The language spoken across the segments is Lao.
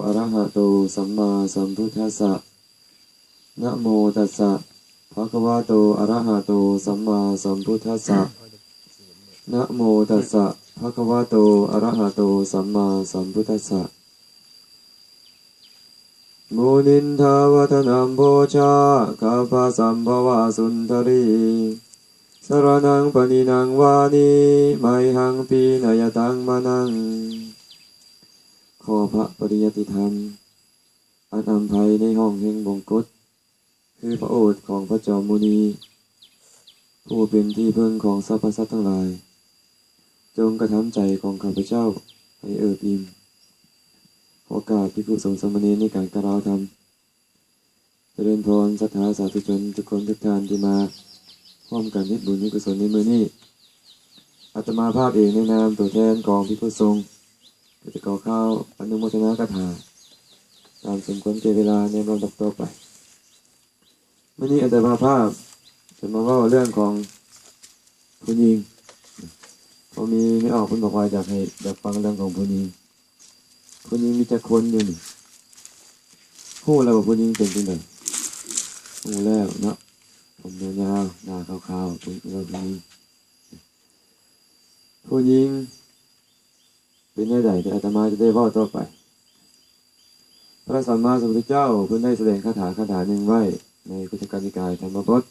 ອະຣະຫະໂຕ ສຳມາສຳພຸດທັດສະ ນະໂມຕັດສະ ພະຄະວະໂຕ ອະຣະຫະໂຕ ສຳມາສຳພຸດທັດສະ ນະໂມຕັດສະ ພະຄະວະໂຕ ອະຣະຫະໂຕ ສຳມາສຳພຸດທັດສະ. ມຸນິນທາວະທະນັມໂພຊາ ຄັບພະສຳພະວາສຸນທະຣີ ສະຣະນັງປະນິນັງວາມິ ໄມຫັງປີນາຍະຕັງມະນັງ. ຂໍພະປະລິຍັດຕິທຳ ອັນອຳໄພໃນຫ້ອງແຫ່ງມົງກົດ ຄືພະໂອດຂອງພະຈອມມຸນີ ຜູ້ເປັນທີ່ເພິ່ງຂອງສັບພະສັດທັງຫຼາຍ, ຈົ່ງກະທຳໃຈຂອງຂ້າພະເຈົ້າໃຫ້ເອີບອີ່ມ. ຂໍກາບພິກຂຸສົງສາມະເນນໃນການກ່າວທຳ. ຈະເລີນພອນ ສັດທາສາທຸຊົນທຸກຄົນທຸກທ່ານທີ່ມາຮ່ວມກັນເຮັດບຸນເຮັດກຸສົນໃນມື້ນີ້. ອາດຕະມາພາບເອງໃນນາມຕົວແທນຂອງພິກຂຸສົງ ກໍຈະຂໍກ່າວອະນຸໂມທະນາຄາຖາ ຕາມສົມຄວນແກ່ເວລາໃນລຳດັບຕໍ່ໄປ. ມື້ນີ້ອາດຕະມາພາບຈະມາເວົ້າເລື່ອງຂອງຜູ້ຍິງ. ເພາະມີແມ່ອອກເພິ່ນບອກວ່າຢາກໃຫ້ ຢາກຟັງເລື່ອງຂອງຜູ້ຍິງ. ຜູ້ຍິງມີຈັກຄົນຢູ່ນີ້? ຮູ້ແລ້ວວ່າຜູ້ຍິງເປັນຈັ່ງໃດ? ຮູ້ແລ້ວເນາະ, ຜົມຍາວໆ ໜ້າຂາວໆ ເພິ່ນເອີ້ນວ່າຜູ້ຍິງ. ຜູ້ຍິງ ເປັນແນວໃດ ທີ່ອາດຕະມາຈະໄດ້ເວົ້າຕໍ່ໄປ. ພະສຳມາສຳພຸດທະເຈົ້າເພິ່ນໄດ້ສະແດງຄາຖາຄາຖາໜຶ່ງໄວ້ໃນຄຸດທະກະນິກາຍທຳມະບົດ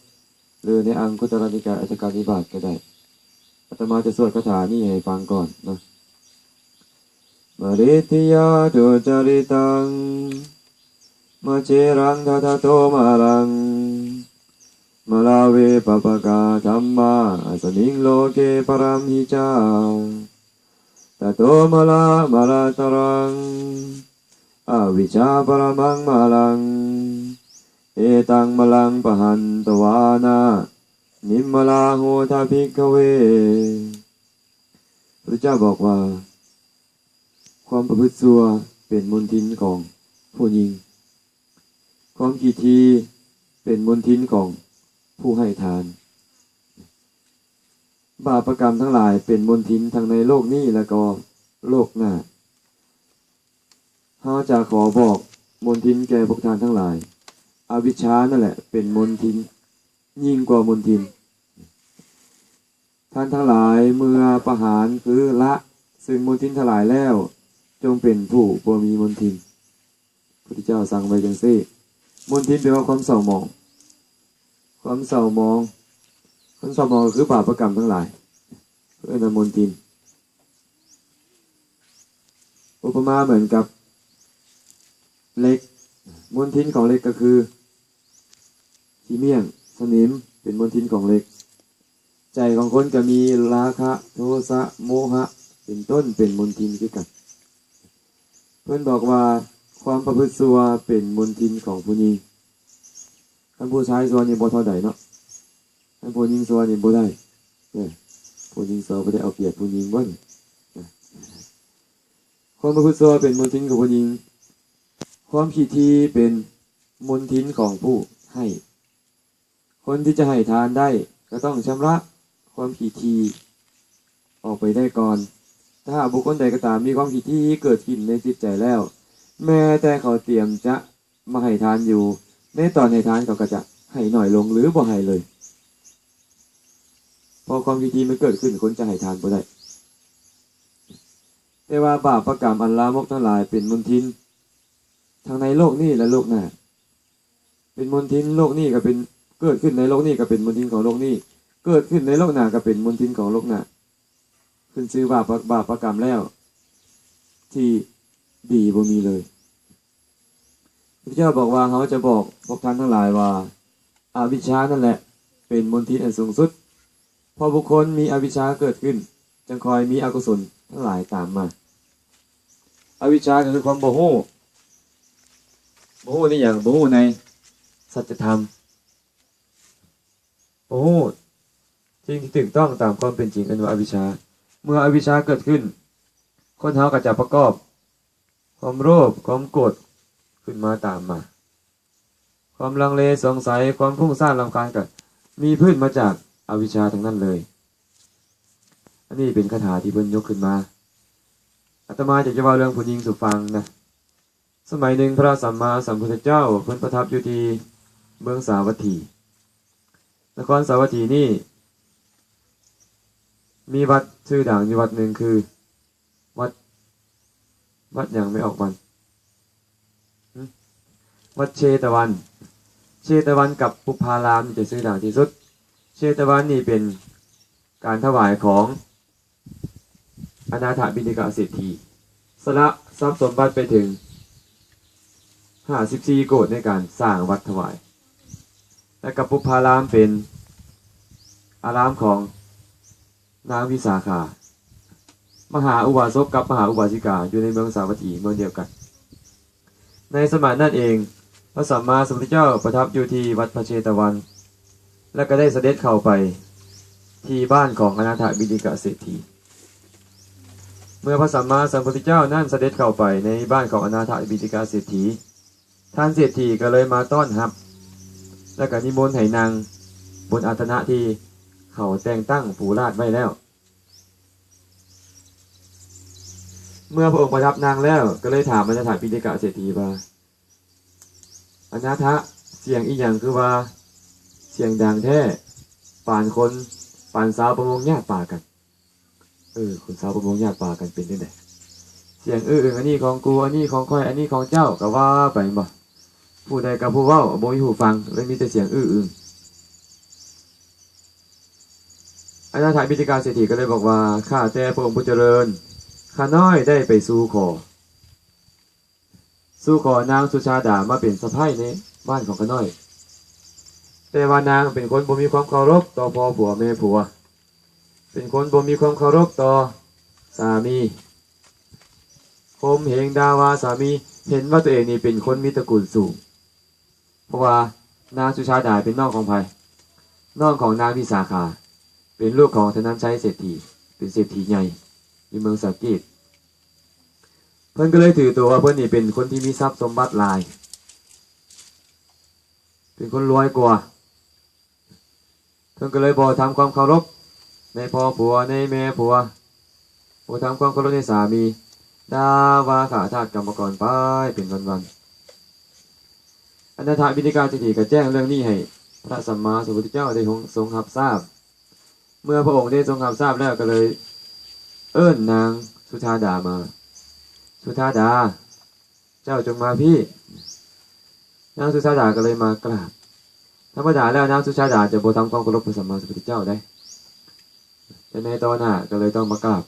ຫຼື ໃນອັງຄຸດຕະລະນິກາຍອັດຖະການິບາດກໍໄດ້. ອາດຕະມາຈະສວດຄາຖານີ້ໃຫ້ຟັງກ່ອນເນາະ. ມະລິດທິຍາດຸຈະລິຕັງ ມະເຈລັງທະທະໂຕມະລັງ ມະລາເວປະປະກາທຳມາ ອະສະມິງໂລເກປະລັມຫິຈາ ຕະໂຕມະລາມະລາຕະລັງ ອະວິຊາປະລະມັງມະລັງ ເອຕັງມະລັງປະຫັນຕະວານາ ນິມມະລາໂຫທະ ພິກຂະເວ. ພະພຸດທະເຈົ້າບອກວ່າ ຄວາມປະພຶດຊົ່ວເປັນມົນທິນຂອງຜູ້ຍິງ, ຄວາມຂີ້ຖີ່ເປັນມົນທິນຂອງຜູ້ໃຫ້ທານ. ບາບປະກຳທັງຫຼາຍເປັນມົນທິນທັງໃນໂລກນີ້ ແລະ ກໍໂລກໜ້າ. ເຮົາຈະຂໍບອກມົນທິນແກ່ພວກທ່ານທັງຫຼາຍ. ອະວິຊຊານັ້ນແຫຼະເປັນມົນທິນ ຍິ່ງກວ່າມົນທິນ. ທ່ານທັງຫຼາຍ ເມື່ອປະຫານ ຄື ລະ ຊຶ່ງມົນທິນທັງຫຼາຍແລ້ວ, ຈົ່ງເປັນຜູ້ບໍ່ມີມົນທິນ. ພຸດທະເຈົ້າສັ່ງໄວ້ຈັ່ງຊີ້. ມົນທິນແປວ່າຄວາມເສົ້າໝອງ. ຄວາມເສົ້າໝອງ, ຄວາມເສົ້າໝອງກໍຄືບາບປະກຳທັງຫຼາຍ, ເອີ້ນວ່າມົນທິນ. ອຸປະມາເໝືອນກັບເຫຼັກ. ມົນທິນຂອງເຫຼັກກໍຄື ຂີ້ມ້ຽງ, ສະໜິມ ເປັນມົນທິນຂອງເຫຼັກ. ໃຈຂອງຄົນກໍມີລາຄະ, ໂທສະ, ໂມຫະ ເປັນຕົ້ນ ເປັນມົນທິນຄືກັນ. ເພິ່ນບອກວ່າ ຄວາມປະພຶດຊົ່ວເປັນມົນທິນຂອງຜູ້ຍິງ. ຄັນຜູ້ຊາຍຊົ່ວນີ້ບໍ່ເທົ່າໃດເນາະ, ຄັນຜູ້ຍິງຊົ່ວນີ້ບໍ່ໄດ້ເດີ. ຜູ້ຍິງຊົ່ວບໍ່ໄດ້ເອົາປຽບຜູ້ຍິງບໍ່ນີ້? ຄວາມປະພຶດຊົ່ວເປັນມົນທິນຂອງຜູ້ຍິງ. ຄວາມຂີ້ຖີ່ເປັນມົນທິນຂອງຜູ້ໃຫ້. ຄົນທີ່ຈະໃຫ້ທານໄດ້ ກໍຕ້ອງຊຳລະຄວາມຂີ້ຖີ່ອອກໄປໄດ້ກ່ອນ. ຖ້າຫາກບຸກຄົນໃດກໍຕາມມີຄວາມຂີ້ຖີ່ເກີດຂຶ້ນໃນຈິດໃຈແລ້ວ, ແມ້ແຕ່ເຂົາຕຽມຈະມາໃຫ້ທານຢູ່, ໃນຕອນໃຫ້ທານເຂົາກໍຈະໃຫ້ໜ້ອຍລົງ ຫຼື ບໍ່ໃຫ້ເລີຍ. ເພາະຄວາມຂີ້ຖີ່ມັນເກີດຂຶ້ນ, ຄົນຈະໃຫ້ທານບໍ່ໄດ້. ແຕ່ວ່າບາບປະກຳອັນລາມົກທັງຫຼາຍເປັນມົນທິນ ທັງໃນໂລກນີ້ ແລະ ໂລກໜ້າ. ເປັນມົນທິນໂລກນີ້ກໍເປັນ, ເກີດຂຶ້ນໃນໂລກນີ້ກໍເປັນມົນທິນຂອງໂລກນີ້, ເກີດຂຶ້ນໃນໂລກໜ້າກໍເປັນມົນທິນຂອງໂລກໜ້າ. ຂຶ້ນຊື່ວ່າບາບປະກຳແລ້ວ ທີ່ດີບໍ່ມີເລີຍ. ພະເຈົ້າບອກວ່າ ເຮົາຈະບອກພວກທ່ານທັງຫຼາຍວ່າ ອະວິຊຊານັ້ນແຫຼະເປັນມົນທິນອັນສູງສຸດ. ເພາະບຸກຄົນມີອະວິຊຊາເກີດຂຶ້ນ, ຈຶ່ງຄ່ອຍມີອະກຸສົນທັງຫຼາຍຕາມມາ. ອະວິຊຊາກໍຄືຄວາມບໍ່ຮູ້. ບໍ່ຮູ້ໃນຫຍັງ? ບໍ່ຮູ້ໃນສັດຈະທຳ. ບໍ່ຮູ້ສິ່ງທີ່ຖືກຕ້ອງຕາມຄວາມເປັນຈິງ, ເອີ້ນວ່າອະວິຊຊາ. ເມື່ອອະວິຊຊາເກີດຂຶ້ນ, ຄົນເຮົາກໍຈະປະກອບຄວາມໂລບ, ຄວາມໂກດ ຂຶ້ນມາຕາມມາ. ຄວາມລັງເລສົງໄສ, ຄວາມຟຸ້ງສ້ານລຳຄານ ກໍມີພື້ນມາຈາກອະວິຊຊາທັງນັ້ນເລີຍ. ອັນນີ້ເປັນຄາຖາທີ່ເພິ່ນຍົກຂຶ້ນມາ. ອາດຕະມາຢາກຈະເວົ້າເລື່ອງຜູ້ຍິງສູ່ຟັງນະ. ສະໄໝໜຶ່ງ ພະສຳມາສຳພຸດທະເຈົ້າເພິ່ນປະທັບຢູ່ທີ່ເມືອງສາວັດຖີ. ນະຄອນສາວັດຖີນີ້ ມີວັດຊື່ດັງຢູ່ວັດໜຶ່ງ ຄື ວັດ ວັດຫຍັງ ແມ່ອອກວັນ? ຫຶ? ວັດເຊຕະວັນ. ເຊຕະວັນກັບປຸບພາລາມນີ້ຈະຊື່ດັງທີ່ສຸດ. ເຊຕະວັນນີ້ເປັນການຖວາຍຂອງອະນາຖະບິນທິກະເສດຖີ ສະຫຼະຊັບສົມບັດໄປເຖິງຫ້າສິບສີ່ໂກດໃນການສ້າງວັດຖວາຍ ແລະ ກັບປຸບພາລາມເປັນອາລາມຂອງ ນາງວິສາຂາ ມະຫາອຸບາສົກກັບມະຫາອຸບາສິກາ ຢູ່ໃນເມືອງສາວັດຖີ ເມືອງດຽວກັນ. ໃນສະໄໝນັ້ນເອງ ພະສຳມາສຳພຸດທະເຈົ້າປະທັບຢູ່ທີ່ວັດພະເຊຕະວັນ ແລະ ກໍໄດ້ສະເດັດເຂົ້າໄປທີ່ບ້ານຂອງອະນາຖະບິນທິກະເສດຖີ. ເມື່ອພະສຳມາສຳພຸດທະເຈົ້ານັ້ນສະເດັດເຂົ້າໄປໃນບ້ານຂອງອະນາຖະບິນທິກະເສດຖີ, ທ່ານເສດຖີກໍເລີຍມາຕ້ອນຮັບ ແລ້ວກໍນິມົນໃຫ້ນັ່ງບົນອາສະນະທີ່ເຂົາແຕ່ງຕັ້ງປູລາດໄວ້ແລ້ວ. ເມື່ອພະອົງປະທັບນັ່ງແລ້ວ ກໍເລີຍຖາມອະນາຖະບິນທິກະເສດຖີວ່າ, ອະນາຖະ, ສຽງອີ່ຫຍັງຄືວ່າສຽງດັງແທ້ ປານຄົນ, ປານຊາວປະມົງຍາດປາກັນ? ເອີ ຄົນຊາວປະມົງຍາດປາກັນເປັນຈັ່ງໃດ? ສຽງອື້ອອຶງ ອັນນີ້ຂອງກູ, ອັນນີ້ຂອງຂ້ອຍ, ອັນນີ້ຂອງເຈົ້າ ກໍວ່າໄປແມ່ນບໍ່? ຜູ້ໃດກັບຜູ້ເວົ້າ ບໍ່ມີຜູ້ຟັງ ເລີຍມີແຕ່ສຽງອື້ອອຶງ. ອະນາຖະບິນທິກະເສດຖີກໍເລີຍບອກວ່າ, ຂ້າແຕ່ພະອົງຜູ້ຈະເລີນ, ຂ້ານ້ອຍໄດ້ໄປສູ່ຂໍ ສູ່ຂໍນາງສຸຊາດາມາເປັນສະໃພ້ໃນບ້ານຂອງຂ້ານ້ອຍ. ແຕ່ວ່ານາງເປັນຄົນບໍ່ມີຄວາມເຄົາລົບຕໍ່ພໍ່ຜົວແມ່ຜົວ, ເປັນຄົນບໍ່ມີຄວາມເຄົາລົບຕໍ່ສາມີ, ຂົ່ມເຫງດ່າວ່າສາມີ, ເຫັນວ່າຕົວເອງນີ້ເປັນຄົນມີຕະກຸນສູງ. ເພາະວ່ານາງສຸຊາດາເປັນນ້ອງຂອງໃຜ? ນ້ອງຂອງນາງວິສາຂາ, ເປັນລູກຂອງທະນັນໄຊເສດຖີ, ເປັນເສດຖີໃຫຍ່ຢູ່ເມືອງສາເກດ. ເພິ່ນກໍເລີຍຖືໂຕວ່າເພິ່ນນີ້ເປັນຄົນທີ່ມີຊັບສົມບັດຫຼາຍ, ເປັນຄົນລວຍກວ່າ. ເພິ່ນກໍເລີຍບໍ່ທຳຄວາມເຄົາລົບໃນພໍ່ຜົວ, ໃນແມ່ຜົວ, ບໍ່ທຳຄວາມເຄົາລົບໃນສາມີ, ດ່າວ່າຂ້າທາດກຳມະກອນໄປເປັນວັນໆ. ອະນາຖະບິນທິກະເສດຖີກໍແຈ້ງເລື່ອງນີ້ໃຫ້ພະສຳມາສຳພຸດທະເຈົ້າໄດ້ຊົງຮັບຊາບ. ເມື່ອພະອົງໄດ້ຊົງຮັບຊາບແລ້ວ ກໍເລີຍເອີ້ນນາງສຸຊາດາມາ, ສຸຊາດາ, ເຈົ້າຈົ່ງມາພີ້. ນາງສຸຊາດາກໍເລີຍມາກາບ. ທຳມະດາແລ້ວນາງສຸຊາດາຈະບໍ່ທຳຄວາມເຄົາລົບພະສຳມາສຳພຸດທະເຈົ້າໃດ, ແຕ່ໃນຕໍ່ໜ້າກໍເລີຍຕ້ອງມາກາບ.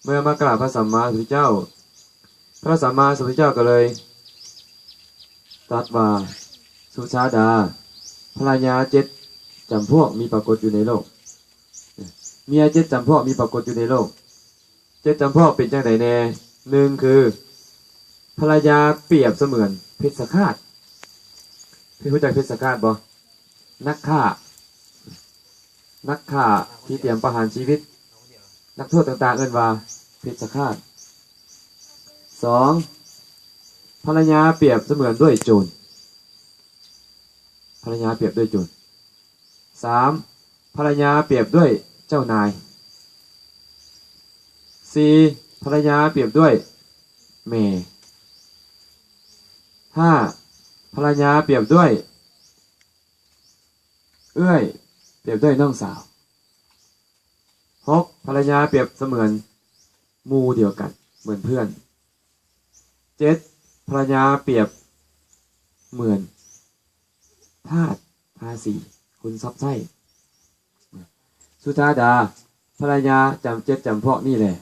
ເມື່ອມາກາບພະສຳມາສຳພຸດທະເຈົ້າ, ພະສຳມາສຳພຸດທະເຈົ້າກໍເລີຍຕັດວ່າ, ສຸຊາດາ, ພະລະຍາເຈັດຈຳພວກມີປາກົດຢູ່ໃນໂລກ, ເມຍເຈັດຈຳພວກມີປາກົດຢູ່ໃນໂລກ. ເຈັດຈຳພວກເປັນຈັ່ງໃດແດ່? ໜຶ່ງ ຄື ພະລະຍາປຽບສະເໝືອນເພັດສະຄາດ. ເພິ່ນຮູ້ຈັກເພັດສະຄາດບໍ່? ນັກຂ້າ, ນັກຂ້າທີ່ຕຽມປະຫານຊີວິດ, ນັກໂທດຕ່າງໆເອີ້ນວ່າເພັດສະຄາດ. ສອງ ພະລະຍາປຽບສະເໝືອນດ້ວຍໂຈນ. ພະລະຍາປຽບດ້ວຍໂຈນ. ສາມ ພະລະຍາປຽບດ້ວຍເຈົ້ານາຍ. ສີ່ ພະລະຍາປຽບດ້ວຍແມ່. ຫ້າ ພະລະຍາປຽບດ້ວຍເອື້ອຍ, ປຽບດ້ວຍນ້ອງສາວ. ຫົກ ພະລະຍາປຽບສະເໝືອນໝູ່ດຽວກັນ, ເໝືອນເພື່ອນ. ເຈັດ ພະລະຍາປຽບເໝືອນທາດພາສີ, ຄຸນຊັບໃຊ້. ສຸຊາດາ, ພະລະຍາຈຳເຈັດຈຳພວກນີ້ແຫຼະ.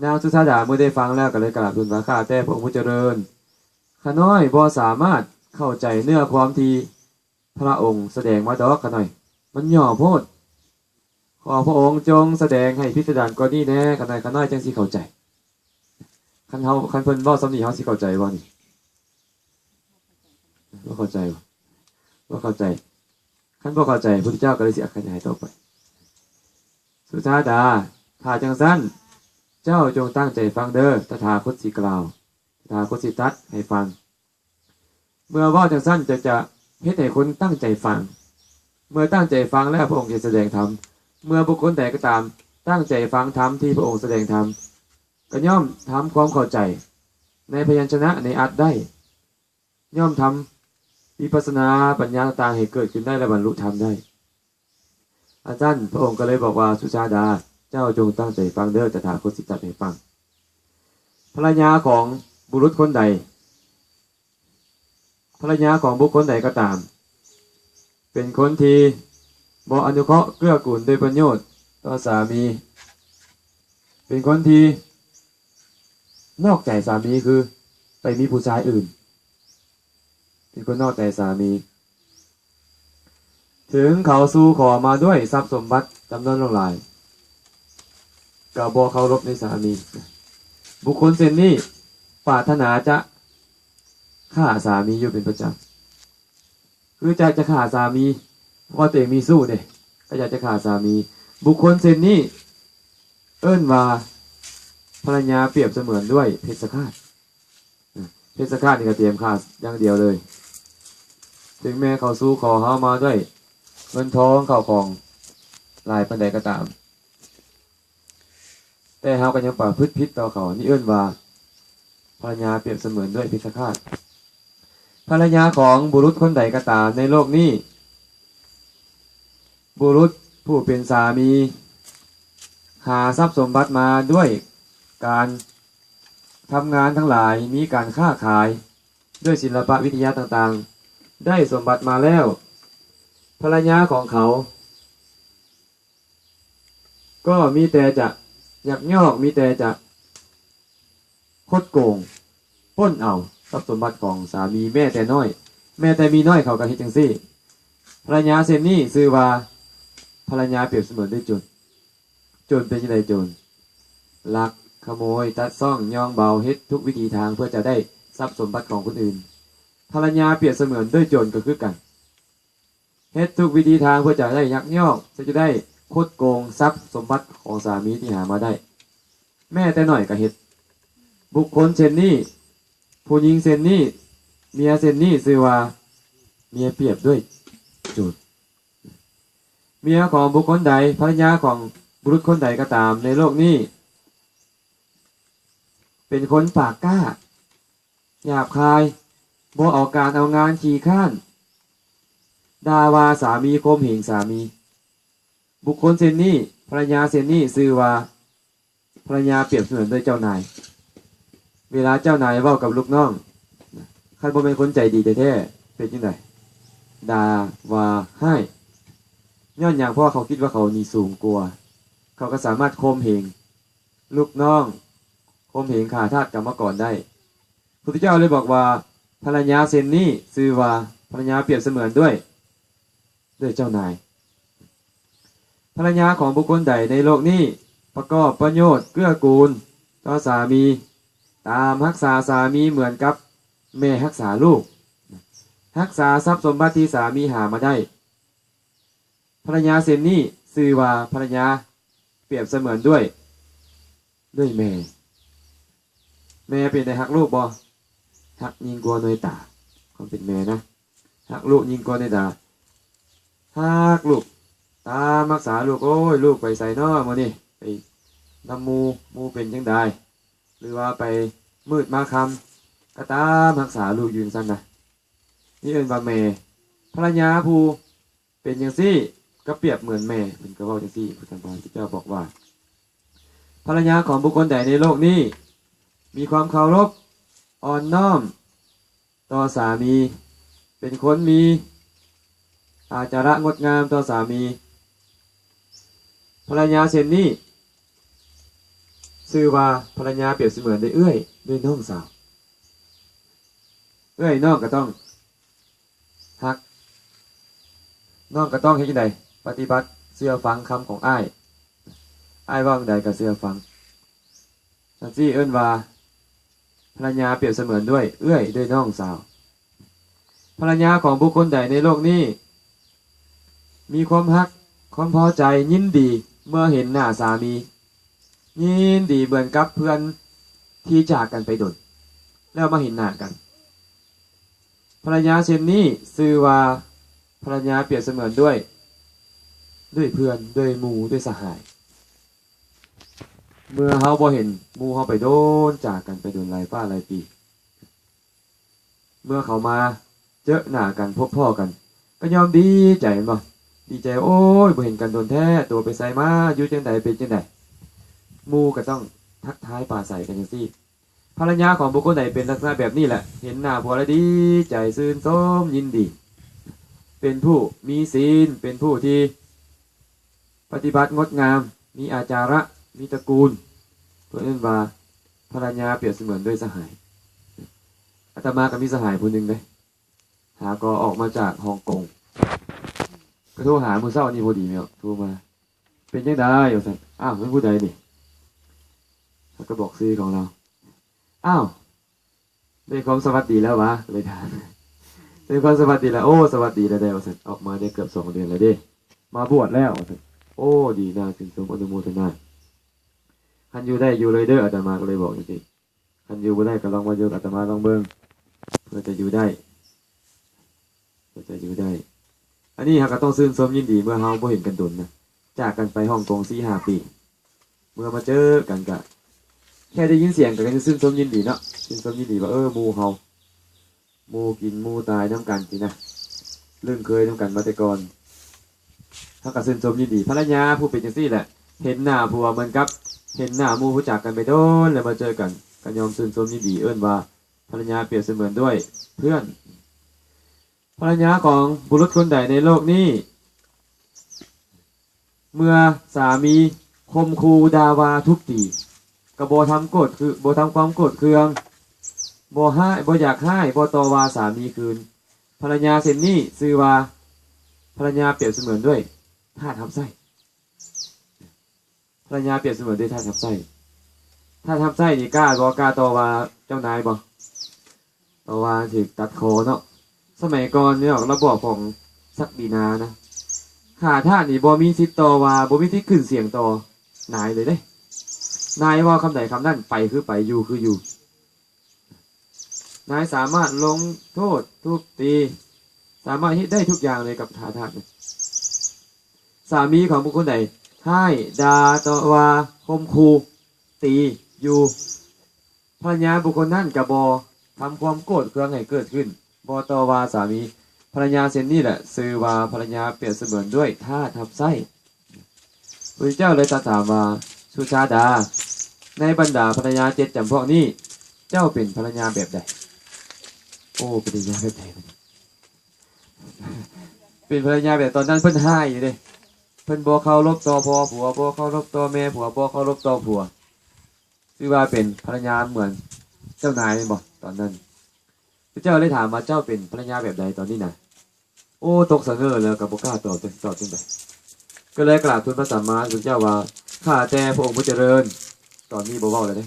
ນາງສຸຊາດາເມື່ອໄດ້ຟັງແລ້ວກໍເລີຍກາບທູນວ່າ, ຂ້າແຕ່ພະອົງຜູ້ຈະເລີນ, ຂ້ານ້ອຍບໍ່ສາມາດເຂົ້າໃຈເນື້ອຄວາມທີ່ ພະອົງສະແດງມາດອກ ຂ້ານ້ອຍ, ມັນຫຍໍ້ໂພດ. ຂໍພະອົງຈົ່ງສະແດງໃຫ້ພິດສະດານກວ່ານີ້ແດ່ ຂ້ານ້ອຍ, ຂ້ານ້ອຍຈັ່ງຊິເຂົ້າໃຈ. ຄັນເຮົາ, ຄັນເພິ່ນເວົ້າສ່ຳນີ້ ເຮົາຊິເຂົ້າໃຈບໍ່ນີ້? ບໍ່ເຂົ້າໃຈບໍ່? ບໍ່ເຂົ້າໃຈ. ຄັນບໍ່ເຂົ້າໃຈ ພຸດທະເຈົ້າກໍເລີຍຊິອະຂະຫຍາຍຕໍ່ໄປ. ສຸຊາດາ, ຖ້າຈັ່ງຊັ້ນ ເຈົ້າຈົ່ງຕັ້ງໃຈຟັງເດີ, ຕະຖາຄົດຊິກ່າວ, ຕະຖາຄົດຊິຕັດໃຫ້ຟັງ. ເມື່ອເວົ້າຈັ່ງຊັ້ນ ຈະ, ຈະເຮັດໃຫ້ຄົນຕັ້ງໃຈຟັງ. ເມື່ອຕັ້ງໃຈຟັງແລ້ວ ພະອົງຈະສະແດງທຳ. ເມື່ອບຸກຄົນໃດກໍຕາມຕັ້ງໃຈຟັງທຳທີ່ພະອົງສະແດງທຳ, ກໍຍ່ອມທຳຄວາມເຂົ້າໃຈ ໃນພະຍັນຊະນະ ໃນອັດໄດ້, ຍ່ອມທຳວິປັດສະນາປັນຍາຕ່າງໆໃຫ້ເກີດຂຶ້ນໄດ້ ແລະ ບັນລຸທຳໄດ້. ອັນຊັ້ນພະອົງກໍເລີຍບອກວ່າ, ສຸຊາດາ, ເຈົ້າຈົ່ງຕັ້ງໃຈຟັງເດີ, ຕະຖາຄົດຊິຕັດໃຫ້ຟັງ. ພັນລະຍາຂອງບຸລຸດຄົນໃດ, ພັນລະຍາຂອງບຸກຄົນໃດກໍຕາມ ເປັນຄົນທີ່ບໍ່ອະນຸເຄາະເກື້ອກູນໂດຍປະໂຫຍດຕໍ່ສາມີ, ເປັນຄົນທີ່ນອກໃຈສາມີ, ຄືໄປມີຜູ້ຊາຍອື່ນ, ເປັນຄົນນອກໃຈສາມີ. ເຖິງເຂົາສູ່ຂໍມາດ້ວຍຊັບສົມບັດຈຳນວນຫຼວງຫຼາຍ, ກໍບໍ່ເຄົາລົບໃນສາມີ. ບຸກຄົນເຊັ່ນນີ້ປາດຖະໜາຈະຂ້າສາມີຢູ່ເປັນປະຈຳ. ຄືຈະ ຈະຂ້າສາມີ, ເພາະວ່າຕົວເອງມີຊູ້ເດ້, ກໍຢາກຈະຂ້າສາມີ. ບຸກຄົນເຊັ່ນນີ້ເອີ້ນວ່າ ພັນລະຍາປຽບສະເໝືອນດ້ວຍເພັດຊະຄາດ. ເພັດຊະຄາດນີ້ກໍຕຽມຂ້າຢ່າງດຽວເລີຍ. ເຖິງແມ່ເຂົາສູ່ຂໍເຮົາມາດ້ວຍເງິນທອງເຂົ້າຂອງຫຼາຍປານໃດກໍຕາມ, ແຕ່ເຮົາກໍຍັງປະພຶດຜິດຕໍ່ເຂົາ. ນີ້ເອີ້ນວ່າ ພັນລະຍາປຽບສະເໝືອນດ້ວຍເພັດຊະຄາດ. ພັນລະຍາຂອງບຸລຸດຄົນໃດກໍຕາມໃນໂລກນີ້, ບຸລຸດຜູ້ເປັນສາມີຫາຊັບສົມບັດມາດ້ວຍການທຳງານທັງຫຼາຍ, ມີການຄ້າຂາຍ, ດ້ວຍສິລະປະວິທະຍາຕ່າງໆ, ໄດ້ສົມບັດມາແລ້ວ, ພັນລະຍາຂອງເຂົາກໍມີແຕ່ຈະຍັກຍອກ, ມີແຕ່ຈະຄົດໂກງ, ປຸ້ນເອົາຊັບສົມບັດຂອງສາມີ, ແມ້ແຕ່ນ້ອຍ, ແມ້ແຕ່ມີນ້ອຍເຂົາກໍເຮັດຈັ່ງຊີ້. ພັນລະຍາເຊັ່ນນີ້ຊື່ວ່າ ພັນລະຍາປຽບສະເໝືອນດ້ວຍໂຈນ. ໂຈນເປັນຈັ່ງໃດໂຈນ? ລັກ, ຂະໂມຍ, ຕັດຊ່ອງ, ຍ່ອງເບົາ, ເຮັດທຸກວິທີທາງເພື່ອຈະໄດ້ຊັບສົມບັດຂອງຄົນອື່ນ. ພັນລະຍາປຽບສະເໝືອນດ້ວຍໂຈນກໍຄືກັນ, ເຮັດທຸກວິທີທາງເພື່ອຈະໄດ້ຍັກຍອກ, ເພື່ອຈະໄດ້ຄົດໂກງຊັບສົມບັດຂອງສາມີທີ່ຫາມາໄດ້, ແມ້ແຕ່ໜ້ອຍກໍເຮັດ. ບຸກຄົນເຊັ່ນນີ້, ຜູ້ຍິງເຊັ່ນນີ້, ເມຍເຊັ່ນນີ້ຊື່ວ່າ ເມຍປຽບດ້ວຍໂຈນ. ເມຍຂອງບຸກຄົນໃດ, ພັນລະຍາຂອງບຸລຸດຄົນໃດກໍຕາມໃນໂລກນີ້ ເປັນຄົນປາກກ້າ, ຫຍາບຄາຍ, ບໍ່ເອົາການເອົາງານ, ຂີ້ຄ້ານ, ດ່າວ່າສາມີ, ຂົ່ມເຫງສາມີ. ບຸກຄົນເຊັ່ນນີ້, ພັນລະຍາເຊັ່ນນີ້ຊື່ວ່າ ພັນລະຍາປຽບສະເໝືອນດ້ວຍເຈົ້ານາຍ. ເວລາເຈົ້ານາຍເວົ້າກັບລູກນ້ອງ, ຄັນບໍ່ແມ່ນຄົນໃຈດີແທ້ໆ ເປັນຈັ່ງໃດ? ດ່າວ່າຮ້າຍ. ຍ້ອນຫຍັງ? ເພາະວ່າເຂົາຄິດວ່າເຂົານີ້ສູງກວ່າ, ເຂົາກໍສາມາດຂົ່ມເຫງລູກນ້ອງ, ຂົ່ມເຫງຂ້າທາດກຳມະກອນໄດ້. ພຸດທະເຈົ້າເລີຍບອກວ່າ ພັນລະຍາເຊັ່ນນີ້ຊື່ວ່າ ພັນລະຍາປຽບສະເໝືອນດ້ວຍ ດ້ວຍເຈົ້ານາຍ. ພັນລະຍາຂອງບຸກຄົນໃດໃນໂລກນີ້ປະກອບປະໂຫຍດເກື້ອກູນຕໍ່ສາມີ, ຕາມຮັກສາສາມີເໝືອນກັບແມ່ຮັກສາລູກ, ຮັກສາຊັບສົມບັດທີ່ສາມີຫາມາໄດ້. ພັນລະຍາເຊັ່ນນີ້ຊື່ວ່າ ພັນລະຍາປຽບສະເໝືອນດ້ວຍ ດ້ວຍແມ່. ແມ່ເປັນໃດ, ຮັກລູກບໍ່? ຮັກຍິ່ງກວ່າໜ່ວຍຕາ. ຄວາມເປັນແມ່ນະ, ຮັກລູກຍິ່ງກວ່າໜ່ວຍຕາ. ຮັກລູກ, ຕາມຮັກສາລູກ. ໂອ້ຍ, ລູກໄປໃສນໍມື້ນີ້? ໄປນຳໝູ່, ໝູ່ເປັນຈັ່ງໃດ? ຫຼືວ່າໄປມືດມາຄ່ຳ, ກໍຕາມຮັກສາລູກຢູ່ຈັ່ງຊັ້ນນະ. ນີ້ເອີ້ນວ່າແມ່. ພັນລະຍາຜູ້ ເປັນຈັ່ງຊີ້ ກໍປຽບເໝືອນແມ່. ເພິ່ນກໍເວົ້າຈັ່ງຊີ້, ພະທ່ານພະເຈົ້າບອກວ່າ ພັນລະຍາຂອງບຸກຄົນໃດໃນໂລກນີ້ ມີຄວາມເຄົາລົບອ່ອນນ້ອມຕໍ່ສາມີ, ເປັນຄົນມີອາຈາລະງົດງາມຕໍ່ສາມີ, ພັນລະຍາເຊັ່ນນີ້ ຊື່ວ່າ ພັນລະຍາປຽບສະເໝືອນໄດ້ເອື້ອຍ, ໄດ້ນ້ອງສາວ. ເອື້ອຍນ້ອງກໍຕ້ອງ ຮັກ, ນ້ອງກໍຕ້ອງເຮັດຈັ່ງໃດ? ປະຕິບັດເຊື່ອຟັງຄຳຂອງອ້າຍ. ອ້າຍເວົ້າຈັ່ງໃດກໍເຊື່ອຟັງ. ຈັ່ງຊີ້ເອີ້ນວ່າ ພັນລະຍາປຽບສະເໝືອນດ້ວຍເອື້ອຍ, ດ້ວຍນ້ອງສາວ. ພັນລະຍາຂອງບຸກຄົນໃດໃນໂລກນີ້ ມີຄວາມຮັກ, ຄວາມພໍໃຈ, ຍິນດີເມື່ອເຫັນໜ້າສາມີ, ຍິນດີເໝືອນກັບເພື່ອນທີ່ຈາກກັນໄປດົນ ແລ້ວມາເຫັນໜ້າກັນ. ພັນລະຍາເຊັ່ນນີ້ຊື່ວ່າ ພັນລະຍາປຽບສະເໝືອນດ້ວຍ, ດ້ວຍເພື່ອນ, ດ້ວຍໝູ່, ດ້ວຍສະຫາຍ. ເມື່ອເຮົາບໍ່ເຫັນໝູ່ເຮົາໄປດົນ, ຈາກກັນໄປດົນຫຼາຍຟ້າຫຼາຍປີ, ເມື່ອເຂົາມາເຈີໜ້າກັນ ພົບພໍ້ກັນ ກໍຍ່ອມດີໃຈແມ່ນບໍ່? ດີໃຈ ໂອ້ຍ ບໍ່ເຫັນກັນດົນແທ້ ຕົວໄປໃສມາ ຢູ່ຈັ່ງໃດ ເປັນຈັ່ງໃດ? ໝູ່ກໍຕ້ອງທັກທາຍປາໄສກັນຈັ່ງຊີ້. ພັນລະຍາຂອງບຸກຄົນໃດເປັນລັກສະນະແບບນີ້ແຫຼະ ເຫັນໜ້າຜົວແລ້ວດີໃຈ ຊື່ນຊົມຍິນດີ ເປັນຜູ້ມີສິນ ເປັນຜູ້ທີ່ປະຕິບັດງົດງາມ ມີອາຈາລະ ມີຕະກູນ ເພິ່ນເອີ້ນວ່າພັນລະຍາປຽບສະເໝືອນດ້ວຍສະຫາຍ. ອາດຕະມາກໍມີສະຫາຍຜູ້ໜຶ່ງເດ້ ຫາກໍອອກມາຈາກຮ່ອງກົງ ກໍໂທຫາມື້ເຊົ້ານີ້ພໍດີແມ່ນ ໂທມາ ເປັນຈັ່ງໃດ ວ່າຊັ້ນ. ອ້າວ ແມ່ນຜູ້ໃດນີ້? ເຮົາກໍບອກຊື່ຂອງລາວ. ອ້າວ ໄດ້ຄວາມສະຫວັດດີແລ້ວຫວາ? ກໍເລີຍຖາມ ໄດ້ຄວາມສະຫວັດດີແລ້ວ? ໂອ້ ສະຫວັດດີແລ້ວເດ້ ວ່າຊັ້ນ. ອອກມາໄດ້ເກືອບສອງເດືອນແລ້ວເດ້ ມາບວດແລ້ວ ວ່າຊັ້ນ. ໂອ້ ດີນາ ຊື່ນຊົມ ອະນຸໂມທະນາ. ຄັນຢູ່ໄດ້ຢູ່ເລີຍເດີ ອາດຕະມາກໍເລີຍບອກຈັ່ງຊີ້. ຄັນຢູ່ບໍ່ໄດ້ກໍລອງມາຢູ່ກັບອາດຕະມາລອງເບິ່ງ ເພື່ອຈະຢູ່ໄດ້ ເພື່ອຈະຢູ່ໄດ້. ອັນນີ້ເຮົາກໍຕ້ອງຊື່ນຊົມຍິນດີ ເມື່ອເຮົາບໍ່ເຫັນກັນດົນນະ ຈາກກັນໄປຮ່ອງກົງສີ່ຫ້າປີ ເມື່ອມາເຈີກັນກະ ແຄ່ໄດ້ຍິນສຽງກໍ ກໍຊື່ນຊົມຍິນດີເນາະ ຊື່ນຊົມຍິນດີວ່າ ເອີ ໝູ່ເຮົາ ໝູ່ກິນໝູ່ຕາຍນຳກັນຊີ້ນະ ລຶ້ງເຄີຍນຳກັນມາແຕ່ກ່ອນ ເຮົາກໍຊື່ນຊົມຍິນດີ. ພັນລະຍາຜູ້ເປັນຈັ່ງຊີ້ແຫຼະ ເຫັນໜ້າຜົວເໝືອນກັບເຫັນໜ້າໝູ່ ຮູ້ຈັກກັນໄປດົນແລ້ວມາເຈີກັນ ກໍຍອມຊື່ນຊົມຍິນດີ ເອີ້ນວ່າພັນລະຍາປຽບສະເໝືອນດ້ວຍເພື່ອນ. ພັນລະຍາຂອງບຸລຸດຄົນໃດໃນໂລກນີ້ ເມື່ອສາມີຂົ່ມຂູ່ດ່າວ່າທຸບຕີ ກໍບໍ່ທຳໂກດຄື ບໍ່ທຳຄວາມໂກດເຄືອງ ບໍ່ຮ້າຍ ບໍ່ຢາກຮ້າຍ ບໍ່ຕໍ່ວ່າສາມີຄືນ. ພັນລະຍາເຊັ່ນນີ້ຊື່ວ່າພັນລະຍາປຽບສະເໝືອນດ້ວຍທາດຮັບໃຊ້. ພັນລະຍາປຽບສະເໝືອນດ້ວຍທາດຮັບໃຊ້. ທາດຮັບໃຊ້ນີ້ກ້າບໍ່? ກ້າຕໍ່ວ່າເຈົ້ານາຍບໍ່? ຕໍ່ວ່າຖືກຕັດຄໍເນາະ. ສະໄໝກ່ອນເນາະ ລະບອບຂອງສັກດີນານະ ຂ້າທາດນີ້ບໍ່ມີສິດຕໍ່ວ່າ ບໍ່ມີສິດຂຶ້ນສຽງຕໍ່ນາຍເລີຍເດ້. ນາຍເວົ້າຄຳໃດຄຳນັ້ນ ໄປຄືໄປ ຢູ່ຄືຢູ່. ນາຍສາມາດລົງໂທດ ທຸບຕີ ສາມາດເຮັດໄດ້ທຸກຢ່າງເລີຍກັບຂ້າທາດນີ້. ສາມີຂອງບຸກຄົນໃດຮ້າຍ ດ່າ ຕໍ່ວ່າ ຂົ່ມຂູ່ ຕີຢູ່ ພັນລະຍາບຸກຄົນນັ້ນກໍບໍ່ທຳຄວາມໂກດເຄືອງໃຫ້ເກີດຂຶ້ນ ບໍ່ຕໍ່ວ່າສາມີ. ພັນລະຍາເຊັ່ນນີ້ແຫຼະຊື່ວ່າພັນລະຍາປຽບສະເໝືອນດ້ວຍທາດຮັບໃຊ້. ພະພຸດທະເຈົ້າເລີຍຕັດຖາມວ່າ ສຸຊາດາ ໃນບັນດາພັນລະຍາເຈັດຈຳພວກນີ້ ເຈົ້າເປັນພັນລະຍາແບບໃດ? ໂອ້ ເປັນພັນລະຍາແບບໃດ? ເປັນພັນລະຍາແບບ ຕອນນັ້ນເພິ່ນຮ້າຍຢູ່ເດ້ ເພິ່ນບໍ່ເຄົາລົບຕໍ່ພໍ່ຜົວ ບໍ່ເຄົາລົບຕໍ່ແມ່ຜົວ ບໍ່ເຄົາລົບຕໍ່ຜົວ ຊື່ວ່າເປັນພັນລະຍາເໝືອນເຈົ້ານາຍແມ່ນບໍ່? ຕອນນັ້ນ ພະເຈົ້າເລີຍຖາມວ່າ ເຈົ້າເປັນພັນລະຍາແບບໃດຕອນນີ້ນະ? ໂອ້ ຕົກສະເຫງີ້ແລ້ວກໍບໍ່ກ້າຕອບ ຈັກຊິຕອບຈັ່ງໃດ ກໍເລີຍກາບທູນພະສຳມາສຳພຸດທະເຈົ້າວ່າ ຂ້າແຕ່ພະອົງຜູ້ຈະເລີນ ຕອນນີ້ບໍ່ເວົ້າແລ້ວເດ້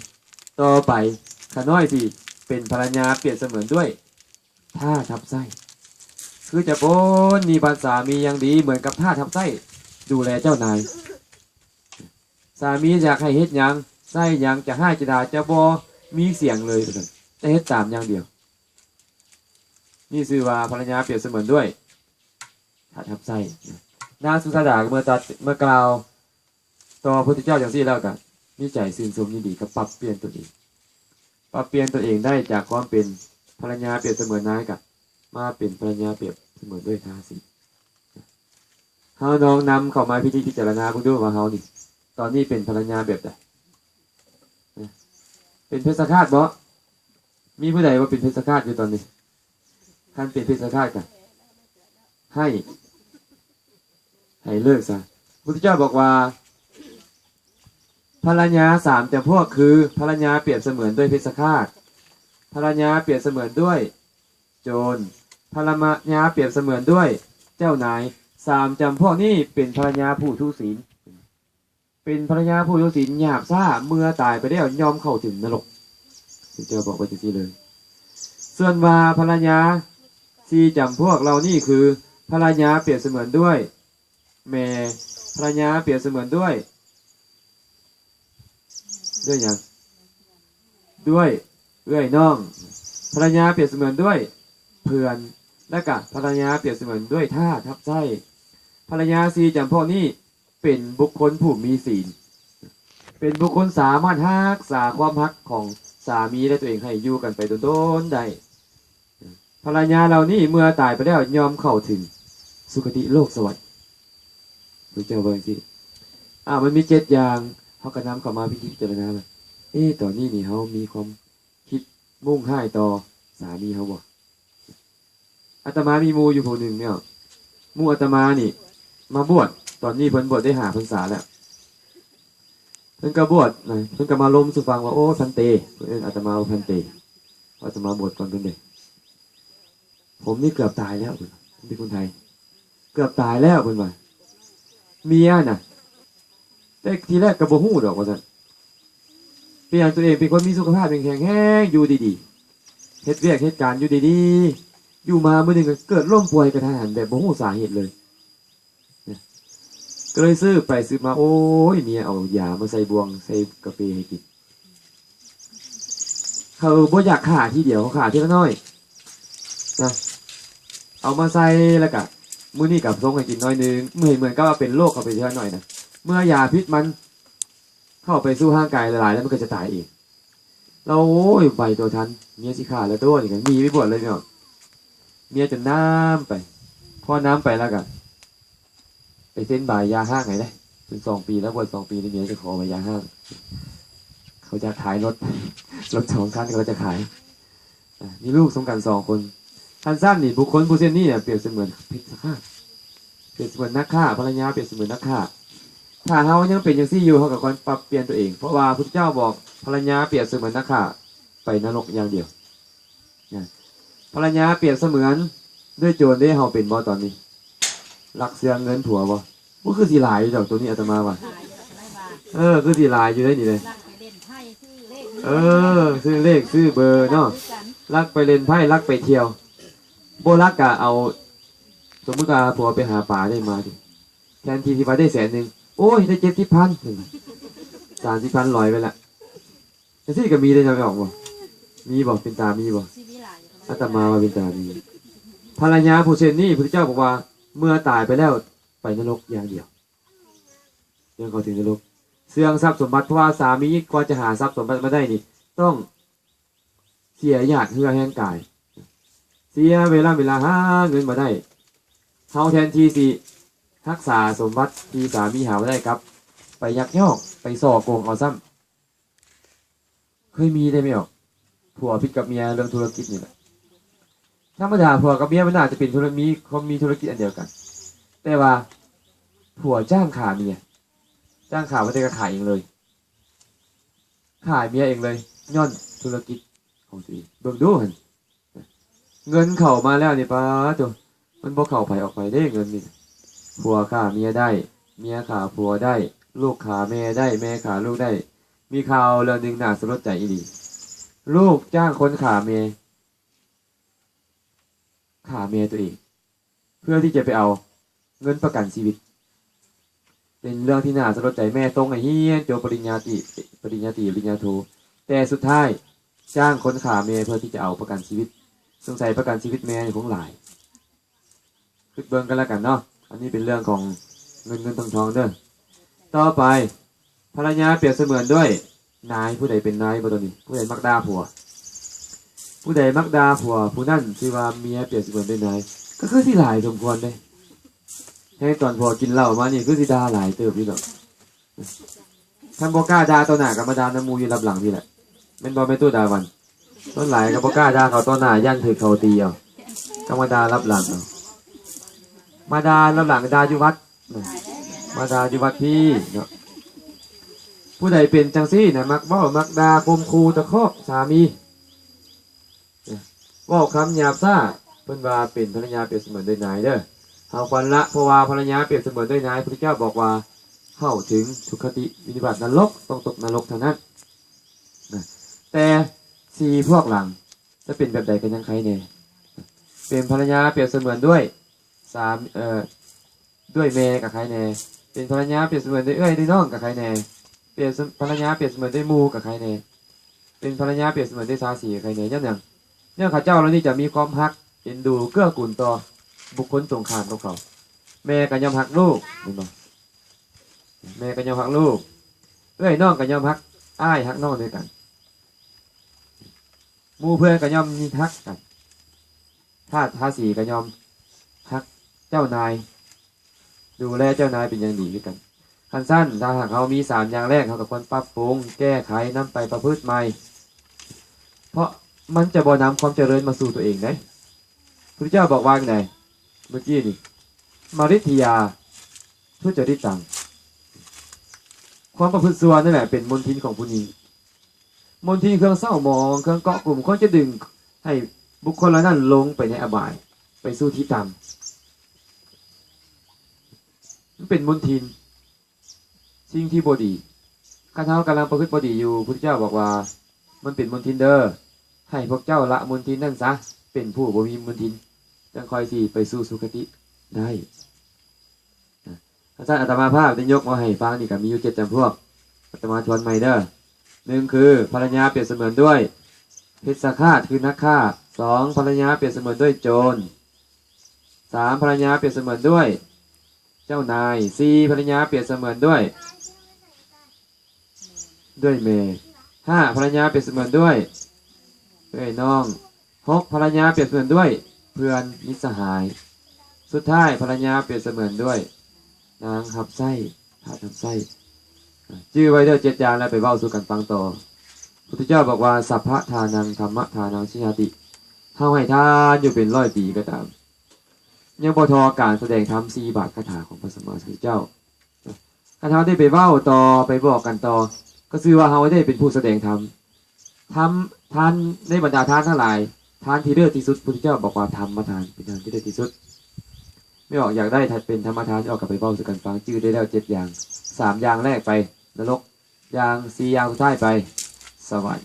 ຕໍ່ໄປຂ້ານ້ອຍຊິເປັນພັນລະຍາປຽບສະເໝືອນດ້ວຍທາດຮັບໃຊ້ ຄືຈະປົນນິບັດສາມີຢ່າງດີ ເໝືອນກັບທາດຮັບໃຊ້ດູແລເຈົ້ານາຍ. ສາມີຢາກໃຫ້ເຮັດຫຍັງ ໃຊ້ຫຍັງ ຈະຮ້າຍຈະດ່າ ຈະບໍ່ມີສຽງເລີຍ ວ່າຊັ້ນ ຈະເຮັດຕາມຢ່າງດຽວ. ນີ້ຊື່ວ່າພັນລະຍາປຽບສະເໝືອນດ້ວຍທາດຮັບໃຊ້. ນາງສຸຊາດາເມື່ອຕັດ ເມື່ອກ່າວຕໍ່ພະພຸດທະເຈົ້າຈັ່ງຊີ້ແລ້ວ ກໍມີໃຈຊື່ນຊົມຍິນດີ ກໍປັບປ່ຽນຕົນເອງ ປັບປ່ຽນຕົນເອງໄດ້ຈາກຄວາມເປັນພັນລະຍາປຽບສະເໝືອນນາຍ ກໍມາເປັນພັນລະຍາປຽບສະເໝືອນດ້ວຍທາດສິ. ເຮົາລອງນຳເຂົ້າມາພິນິດພິຈາລະນາເບິ່ງດູວ່າເຮົານີ້ ຕອນນີ້ເປັນພັນລະຍາແບບໃດ? ເປັນເພັດຊະຄາດບໍ່? ມີຜູ້ໃດບໍ່ເປັນເພັດຊະຄາດຢູ່ຕອນນີ້? ຄັນເປັນເພັດຊະຄາດກໍໃຫ້ ໃຫ້ເລີກຊະ. ພຸດທະເຈົ້າບອກວ່າ ພັນລະຍາສາມຈຳພວກຄື ພັນລະຍາປຽບສະເໝືອນດ້ວຍເພັດຊະຄາດ, ພັນລະຍາປຽບສະເໝືອນດ້ວຍ ໂຈນ, ພັນລະຍາປຽບສະເໝືອນດ້ວຍເຈົ້ານາຍ. ສາມຈຳພວກນີ້ເປັນພັນລະຍາຜູ້ທຸສິນ, ເປັນພັນລະຍາຜູ້ທຸສິນຫຍາບຊ້າ, ເມື່ອຕາຍໄປແລ້ວຍ່ອມເຂົ້າເຖິງນະລົກ. ພະເຈົ້າບອກໄວ້ຈັ່ງຊີ້ເລີຍ. ສ່ວນວ່າພັນລະຍາສີ່ຈຳພວກເຫຼົ່ານີ້ຄື ພັນລະຍາປຽບສະເໝືອນດ້ວຍ ແມ່, ພັນລະຍາປຽບສະເໝືອນດ້ວຍ ດ້ວຍຫຍັງ? ດ້ວຍເອື້ອຍນ້ອງ. ພັນລະຍາປຽບສະເໝືອນດ້ວຍເພື່ອນ ແລະກະພັນລະຍາປຽບສະເໝືອນດ້ວຍທາດຮັບໃຊ້. ພັນລະຍາສີ່ຈຳພວກນີ້ເປັນບຸກຄົນຜູ້ມີສິນ, ເປັນບຸກຄົນສາມາດຮັກສາຄວາມຮັກຂອງສາມີ ແລະ ຕົວເອງໃຫ້ຢູ່ກັນໄປດົນໆໄດ້. ພະລະຍາເຫຼົ່ານີ້ເມື່ອຕາຍໄປແລ້ວ ຍ່ອມເຂົ້າເຖິງສຸຄະຕິໂລກສະຫວັດ. ພະເຈົ້າເບິ່ງຊີ້ ອາ ມັນມີເຈັດຢ່າງ ເຮົາກໍນຳເຂົ້າມາພິຈາລະນາວ່າ ເອ ຕອນນີ້ນີ້ເຮົາມີຄວາມຄິດມຸ່ງຮ້າຍຕໍ່ສາມີເຮົາບໍ່? ອາດຕະມາມີໝູ່ຢູ່ຜູ້ໜຶ່ງເນາະ ໝູ່ອາດຕະມານີ້ມາບວດ ຕອນນີ້ເພິ່ນບວດໄດ້ຫ້າພັນສາແລ້ວ. ເພິ່ນກໍບວດນະ ເພິ່ນກໍມາລົມສູ່ຟັງວ່າ ໂອ້ ພັນເຕ ເພິ່ນເອີ້ນອາດຕະມາວ່າພັນເຕ ອາດຕະມາບວດກ່ອນເພິ່ນເດ້ ຜົມນີ້ເກືອບຕາຍແລ້ວ ເພິ່ນວ່າ ເປັນຄົນໄທ ເກືອບຕາຍແລ້ວ ເພິ່ນວ່າ ເມຍນະ ແຕ່ທີແລກກໍບໍ່ຮູ້ດອກວ່າຊັ້ນ ເປັນຫຍັງຕົວເອງເປັນຄົນມີສຸຂະພາບແຂງແຮງ ຢູ່ດີໆ ເຮັດວຽກເຮັດການຢູ່ດີໆ ຢູ່ມາມື້ໜຶ່ງກໍເກີດລົ້ມປ່ວຍກະທັນຫັນ ແບບບໍ່ຮູ້ສາເຫດເລີຍ. ກໍເລີຍສືບໄປສືບມາ ໂອ້ຍ ເມຍເອົາຢາມາໃສ່ບ່ວງ ໃສ່ກະເປໃຫ້ກິນ. ເຂົາບໍ່ຢາກຂ້າທີດຽວ ເຂົາຂ້າທີລະໜ້ອຍນະ ເອົາມາໃສ່ ແລ້ວກະມື້ນີ້ກໍຊົງໃຫ້ກິນໜ້ອຍໜຶ່ງ ເໝືອນກັບວ່າເປັນໂລກເຂົ້າໄປທີລະໜ້ອຍນະ ເມື່ອຢາພິດມັນເຂົ້າໄປສູ່ຮ່າງກາຍຫຼາຍໆ ແລ້ວມັນກໍຈະຕາຍເອງ. ລາວ ໂອ້ຍ ໄວຕົວທັນ ເມຍຊິຂ້າແລ້ວຕົວະ ນີ້ກໍໜີໄປບວດເລີຍເນາະ. ເມຍຈົນນຳໄປ ພໍນຳໄປແລ້ວກໍ ໄປເຊັນໃບຢ່າຮ້າງໃຫ້ເດ້ ເປັນສອງປີແລ້ວ ບວດສອງປີນີ້ ເມຍຈະຂໍໃບຢ່າຮ້າງ ເຂົາຈະຂາຍລົດ ລົດສອງຄັນເຂົາຈະຂາຍ ອາ ມີລູກນຳກັນສອງຄົນ. ຄັນຊັ້ນນີ້ ບຸກຄົນຜູ້ເຊັ່ນນີ້ປຽບສະເໝືອນເພັດຊະຄາດ ປຽບສະເໝືອນນັກຂ້າ ພັນລະຍາປຽບສະເໝືອນນັກຂ້າ. ຖ້າເຮົາຍັງເປັນຈັ່ງຊີ້ຢູ່ ເຮົາກໍຄວນປັບປ່ຽນຕົວເອງ ເພາະວ່າພຸດທະເຈົ້າບອກ ພັນລະຍາປຽບສະເໝືອນນັກຂ້າ ໄປນະລົກຢ່າງດຽວ. ນະ ພັນລະຍາປຽບສະເໝືອນດ້ວຍໂຈນເດ້ ເຮົາເປັນບໍ່ຕອນນີ້? ລັກເຊື່ອງເງິນຜົວບໍ່? ໂອ້ ຄືຊິຫຼາຍຢູ່ດອກໂຕນີ້ອາດຕະມາວ່າ ເອີ ຄືຊິຫຼາຍຢູ່ເດ້ນີ້ເດ້. ເອີ ຊື້ເລກຊື້ເບີເນາະ ລັກໄປຫຼິ້ນໄພ້ ລັກໄປທ່ຽວ ບໍ່ລັກກະເອົາ ສົມມຸດວ່າຜົວໄປຫາປາໄດ້ມາ ແທນທີ່ຊິວ່າໄດ້ແສນໜຶ່ງ ໂອ້ຍ ໄດ້ເຈັດສິບພັນ ສາມສິບພັນລອຍໄປລະ. ຈັ່ງຊີ້ກໍມີເດ້ ເຈົ້າອອກບໍ່? ມີບໍ່? ເປັນຕາມີບໍ່? ອາດຕະມາວ່າເປັນຕາມີ. ພັນລະຍາຜູ້ເຊັ່ນນີ້ ພຸດທະເຈົ້າບອກວ່າ ເມື່ອຕາຍໄປແລ້ວໄປນະລົກຢ່າງດຽວ ເລື່ອງເຂົ້າເຖິງນະລົກ. ເຊື່ອງຊັບສົມບັດ ເພາະວ່າສາມີກວ່າຈະຫາຊັບສົມບັດມາໄດ້ນີ້ ຕ້ອງເສຍຫຍາດເຫື່ອແຮງກາຍ ເສຍເວລາ ເວລາຫາເງິນມາໄດ້ ເຮົາແທນທີ່ຊິຮັກສາສົມບັດທີ່ສາມີຫາມາໄດ້ ກັບໄປຍັກຍອກ ໄປສໍ້ໂກງເອົາຊ້ຳ. ເຄີຍມີໄດ້ແມ່ອອກ ຜົວຜິດກັບເມຍເລື່ອງທຸລະກິດນີ້ແຫຼະ. ທຳມະດາຜົວກັບເມຍມັນໜ້າຈະເປັນທຸລະ ມີຄວາມມີທຸລະກິດອັນດຽວກັນ ແຕ່ວ່າຜົວຈ້າງຂ້າເມຍ ຈ້າງຂ້າບໍ່ໄດ້ກໍຂ້າເອງເລີຍ ຂ້າເມຍເອງເລີຍ ຍ້ອນທຸລະກິດຂອງຕົວເອງ. ເບິ່ງດູຫັ້ນ ເງິນເຂົ້າມາແລ້ວນີ້ ປາໂທ້ ມັນບໍ່ເຂົ້າໃຜອອກໃຜເດ້ເງິນນີ້. ຜົວຂ້າເມຍໄດ້ ເມຍຂ້າຜົວໄດ້ ລູກຂ້າແມ່ໄດ້ ແມ່ຂ້າລູກໄດ້. ມີຂ່າວເລື່ອງໜຶ່ງໜ້າສະຫຼົດໃຈອີ່ຫຼີ ລູກຈ້າງຄົນຂ້າແມ່ ຂ້າແມ່ຕົວເອງ ເພື່ອທີ່ຈະໄປເອົາເງິນປະກັນຊີວິດ. ເປັນເລື່ອງທີ່ໜ້າສະຫຼົດໃຈ ແມ່ສົ່ງໃຫ້ຮຽນຈົບປະລິນຍາຕີ ປະລິນຍາຕີ ປະລິນຍາໂທ ແຕ່ສຸດທ້າຍຈ້າງຄົນຂ້າແມ່ເພື່ອທີ່ຈະເອົາປະກັນຊີວິດ. ສົງໄສປະກັນຊີວິດແມ່ນີ້ຄົງຫຼາຍ. ຄິດເບິ່ງກັນແລ້ວກັນເນາະ ອັນນີ້ເປັນເລື່ອງຂອງເງິນເງິນທອງທອງເດີ. ຕໍ່ໄປ ພັນລະຍາປຽບສະເໝືອນດ້ວຍນາຍ. ຜູ້ໃດເປັນນາຍບໍ່ຕອນນີ້? ຜູ້ໃດມັກດ່າຜົວ? ຜູ້ໃດມັກດ່າຜົວ ຜູ້ນັ້ນຊື່ວ່າເມຍປຽບສະເໝືອນດ້ວຍນາຍ. ກໍຄືຊິຫຼາຍສົມຄວນເດ້ ແຮງຕອນຜົວກິນເຫຼົ້າມານີ້ ຄືຊິດ່າຫຼາຍເຕີບຢູ່ດອກ. ຄັນບໍ່ກ້າດ່າຕໍ່ໜ້າ ກໍມາດ່ານຳໝູ່ຢູ່ລັບຫຼັງພີ້ແຫຼະ ແມ່ນບໍ່ແມ່ຕູ້ດາວັນ? ສ່ວນຫຼາຍກໍບໍ່ກ້າດ່າເຂົາຕໍ່ໜ້າ ຢ້ານຖືກເຂົາຕີເອົາ ກໍມາດ່າລັບຫຼັງເອົາ. ມາດ່າລັບຫຼັງ ດ່າຢູ່ວັດ ມາດ່າຢູ່ວັດພີ້ເນາະ. ຜູ້ໃດເປັນຈັ່ງຊີ້ນະ ມັກເວົ້າ ມັກດ່າ ຂົ່ມຂູ່ ຕະຄອກສາມີ ເວົ້າຄຳຫຍາບຊ້າ ເພິ່ນວ່າເປັນພັນລະຍາປຽບສະເໝືອນດ້ວຍນາຍເດີ. ເຮົາຄວນລະ ເພາະວ່າພັນລະຍາປຽບສະເໝືອນດ້ວຍນາຍ ພະພຸດທະເຈົ້າບອກວ່າເຂົ້າເຖິງທຸກຄະຕິວິນິບາດນະລົກ ຕ້ອງຕົກນະລົກເທົ່ານັ້ນນະ. ແຕ່ສີ່ພວກຫຼັງຈະເປັນແບບໃດກໍຍັງໄຄແນ່. ເປັນພັນລະຍາປຽບສະເໝືອນດ້ວຍສາ ເອີ ດ້ວຍແມ່ກໍໄຄແນ່, ເປັນພັນລະຍາປຽບສະເໝືອນດ້ວຍເອື້ອຍດ້ວຍນ້ອງກໍໄຄແນ່, ເປັນພັນລະຍາປຽບສະເໝືອນດ້ວຍໝູ່ກໍໄຄແນ່, ເປັນພັນລະຍາປຽບສະເໝືອນດ້ວຍຊາວສີກໍໄຄແນ່. ຍ້ອນຫຍັງ? ຍ້ອນເຂົາເຈົ້າເຫຼົ່ານີ້ຈະມີຄວາມຮັກເອັນດູເກື້ອກູນຕໍ່ບຸກຄົນຕົງຂ້າມກັບເຂົາ. ແມ່ກໍຍ່ອມຮັກລູກ ແມ່ນບໍ່? ແມ່ກໍຍ່ອມຮັກລູກ, ເອື້ອຍນ້ອງກໍຍ່ອມຮັກອ້າຍຮັກນ້ອງດ້ວຍກັນ, ໝູ່ເພື່ອນກໍຍ່ອມມີຮັກກັນ. ທາດພາສີກໍຍອມຮັກເຈົ້ານາຍ ດູແລເຈົ້ານາຍເປັນຢ່າງດີຄືກັນ. ຄັນຊັ້ນ ຖ້າຫາກເຮົາມີສາມຢ່າງແລກ ເຮົາກໍຄວນປັບປຸງແກ້ໄຂນຳໄປປະພຶດໃໝ່ ເພາະມັນຈະບໍ່ນຳຄວາມຈະເລີນມາສູ່ຕົວເອງເດ້. ພຸດທະເຈົ້າບອກວ່າຈັ່ງໃດເມື່ອກີ້ນີ້? ມາຣິດທິຍາ ທຸຈະລິດຕັງ ຄວາມປະພຶດຊົ່ວນັ້ນແຫຼະເປັນມົນທິນຂອງຜູ້ຍິງ. ມົນທິນເຄື່ອງເສົ້າໝອງ ເຄື່ອງເກາະກຸມ ຄວນຈະດຶງໃຫ້ບຸກຄົນເຫຼົ່ານັ້ນລົງໄປໃນອະບາຍ ໄປສູ່ທີ່ຕ່ຳ. ມັນເປັນມົນທິນ ສິ່ງທີ່ບໍ່ດີ. ຄັນເຮົາກຳລັງປະພຶດບໍ່ດີຢູ່ ພຸດທະເຈົ້າບອກວ່າ ມັນເປັນມົນທິນເດີ ໃຫ້ພວກເຈົ້າລະມົນທິນນັ້ນຊະ ເປັນຜູ້ບໍ່ມີມົນທິນ ຈັ່ງຄ່ອຍຊິໄປສູ່ສຸຄະຕິໄດ້. ອາຈານອາດຕະມາພາບໄດ້ຍົກມາໃຫ້ຟັງນີ້ກໍມີຢູ່ເຈັດຈຳພວກ. ອາດຕະມາທວນໃໝ່ເດີ. ໜຶ່ງຄື ພັນລະຍາປຽບສະເໝືອນດ້ວຍເພັດຊະຄາດ ຄືນັກຂ້າ. ສອງ ພັນລະຍາປຽບສະເໝືອນດ້ວຍໂຈນ. ສາມ ພັນລະຍາປຽບສະເໝືອນດ້ວຍເຈົ້ານາຍ. ສີ່ ພັນລະຍາປຽບສະເໝືອນດ້ວຍ ດ້ວຍແມ່. ຫ້າ ພັນລະຍາປຽບສະເໝືອນດ້ວຍເອື້ອຍນ້ອງ. ຫົກ ພັນລະຍາປຽບສະເໝືອນດ້ວຍເພື່ອນມິດສະຫາຍ. ສຸດທ້າຍ ພັນລະຍາປຽບສະເໝືອນດ້ວຍນາງຮັບໃຊ້ ທາດຮັບໃຊ້. ຈື່ໄວ້ເດີເຈັດຢ່າງ ແລ້ວໄປເວົ້າສູ່ກັນຟັງຕໍ່. ພຸດທະເຈົ້າບອກວ່າ ສັບພະທານັງ ທຳມະທານັງ ສິດຖາຕິ. ເຮົາໃຫ້ທານຢູ່ເປັນຮ້ອຍປີກໍຕາມ ຍັງບໍ່ທໍ່ການສະແດງທຳສີ່ບາດຄາຖາຂອງພະສຳມາສຳພຸດທະເຈົ້າ. ຄັນເຮົາໄດ້ໄປເວົ້າຕໍ່ ໄປບອກກັນຕໍ່ ກໍຊື່ວ່າເຮົາໄດ້ເປັນຜູ້ສະແດງທຳ. ທຳ ທານໃນບັນດາທານທັງຫຼາຍ ທານທີ່ເລີດທີ່ສຸດ ພຸດທະເຈົ້າບອກວ່າທຳມະທານ ເປັນທານທີ່ເລີດທີ່ສຸດ. ແມ່ອອກຢາກໄດ້ ຖ້າເປັນທຳມະທານ ອອກກໍໄປເວົ້າສູ່ກັນຟັງ. ຈື່ໄດ້ແລ້ວເຈັດຢ່າງ. ສາມຢ່າງແລກໄປນະລົກ ຢ່າງ ສີ່ຢ່າງສຸດທ້າຍໄປສະຫວັນ.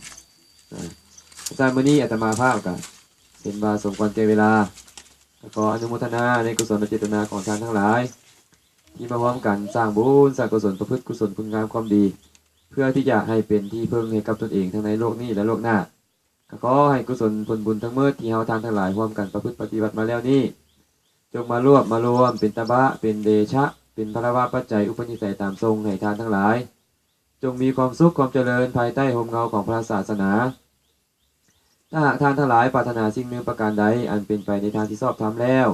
ອາ ອາຈານ ມື້ນີ້ອາດຕະມາພາບກໍເຫັນວ່າສົມຄວນແກ່ເວລາ ກໍຂໍອະນຸໂມທະນາໃນກຸສົນເຈດຕະນາຂອງທ່ານທັງຫຼາຍ ທີ່ມາຮ່ວມກັນສ້າງບຸນສ້າງກຸສົນ ປະພຶດກຸສົນຄຸນງາມຄວາມດີ ເພື່ອທີ່ຈະໃຫ້ເປັນທີ່ເພິ່ງໃຫ້ກັບຕົນເອງ ທັງໃນໂລກນີ້ ແລະ ໂລກໜ້າ. ກໍຂໍໃຫ້ກຸສົນຜົນບຸນທັງໝົດທີ່ເຮົາທ່ານທັງຫຼາຍຮ່ວມກັນປະພຶດປະຕິບັດມາແລ້ວນີ້ ຈົ່ງມາລວບມາລວມເປັນຕະບະ ເປັນເດຊະ ເປັນພະລະວະປັດໄຈ ອຸປະນິໄສຕາມສົ່ງໃຫ້ທ່ານທັງຫຼາຍ ຈົ່ງມີຄວາມສຸກຄວາມຈະເລີນພາຍໃຕ້ຮົ່ມເງົາຂອງພະສາສະໜາ. ຖ້າຫາກທ່ານທັງຫຼາຍປາດຖະໜາສິ່ງໜຶ່ງປະການໃດ ອັນເປັນໄປໃນທາງທີ່ຊອບທຳແລ້ວ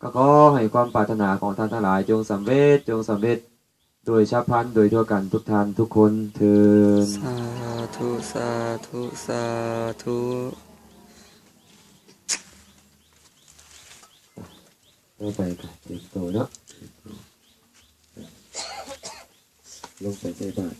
ກໍຂໍໃຫ້ຄວາມປາດຖະໜາຂອງທ່ານທັງຫຼາຍ ຈົ່ງສຳເລັດ ຈົ່ງສຳເລັດ ໂດຍສັບພັນ ໂດຍທົ່ວກັນທຸກທ່ານທຸກຄົນເທີນ. ສາທຸ ສາທຸ ສາທຸ. ຕໍ່ໄປກໍຕຽມໂຕເນາະ ລົງໄປໃສ່ບາດ.